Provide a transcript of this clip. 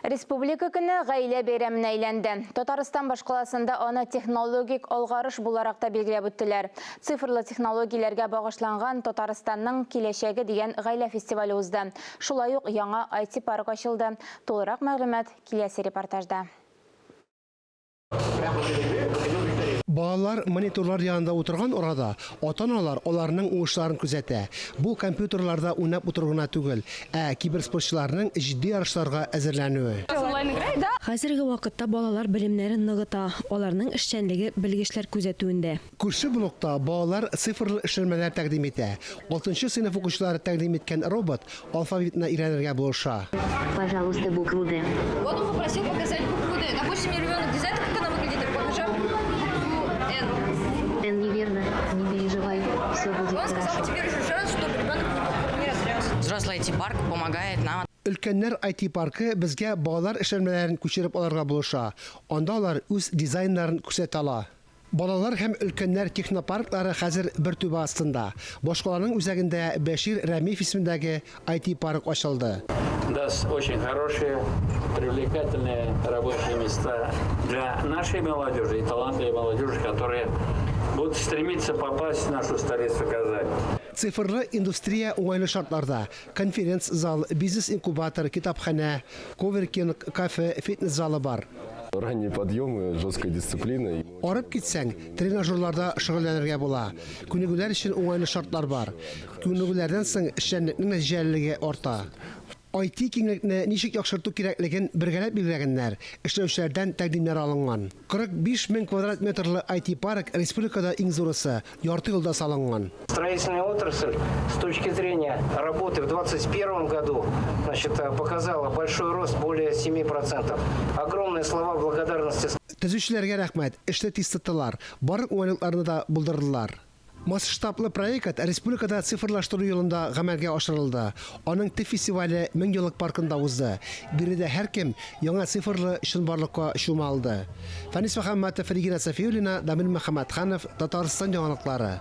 Республика көне гаилә бәйрәменә әйләнде. Татарстан башкаласында аны технологик алгарыш буларак та билгеләп үттеләр. Цифрлы технологияләргә багышланган Татарстанның киләчәге дигән гаилә фестивале узды. Шулай ук яңа IT-парк ачылды. Тулырак мәгълүмат киләсе репортажда. Балалар мониторлар янында утырган арада, ата-аналар аларның уңышларын күзәтә. Бу компьютерларда уйнап утыру гына түгел, ә киберспортчыларның җитди ярышларга әзерләнүе. Хәзерге вакытта балалар белемнәрен ныгыта, аларның эшчәнлеге белгечләр күзәтүендә. Күрше блокта балалар цифрлы эшләнмәләр тәкъдим итә. Алтынчы сыйныф укучылары тәкъдим иткән робот алфавитны өйрәнергә булыша. Пожалуйста, букву Д. Вот он попросил показать букву Д. Допустим, ребенок не знает, как она выглядит, я покажу букву Н. Н неверно, не переживай, все будет Он сказал, хорошо. теперь уже чтобы ребенок не расстроился. Взрослый IT-парк помогает нам. Өлкәннәр IT-паркы безгә балалар эшләнмәләрен күчереп алырга булыша. Анда алар үз дизайннарын күрсәтә ала. Балалар һәм өлкәннәр технопарклары хәзер бер түбә астында. Башкаланың үзәгендә Бәшир Рәмиев исемендәге IT-парк ачылды. Даст очень хорошие, привлекательные рабочие места для нашей молодежи и талантливой молодежи, которые будут стремиться попасть в нашу столицу Казань. Цифрлы индустрия уңайлы шартларда. Конференц-зал, бизнес-инкубатор, китапханә, коворкинг, кафе, фитнес залы бар. Ранние подъемы, жесткая дисциплина. Арып китсәң, тренажерларда шөгыльләнергә була. Күнегүләр өчен уңайлы шартлар бар. Күнегүләрдән соң эшчәнлекнең нәтиҗәлелеге арта. IT киңлекне ничек яхшырту кирәклеген бергәләп билгеләгәннәр, эшләүчеләрдән тәкъдимнәр алынган. 45 мең квадрат метрлы IT-парк республикада иң зурысы, ярты елда салынган. Строительная отрасль с точки зрения работы в 2021 году, значит, показала большой рост более 7%. Огромные слова благодарности. Төзүчеләргә рәхмәт, эшне тиз тоттылар, барлык уңайлыкларны да булдырдылар. Масштаблы проект республикада цифрлаштыру елында гамәлгә ашырылды. Аның төп фестивале Меңьеллык паркында узды. Биредә һәркем яңа цифрлы чынбарлыкка чума алды. Фәнис Мөхәммәтов, Регина Сафиуллина, Дамир Мөхәммәтханов, Татарстан яңалыклары.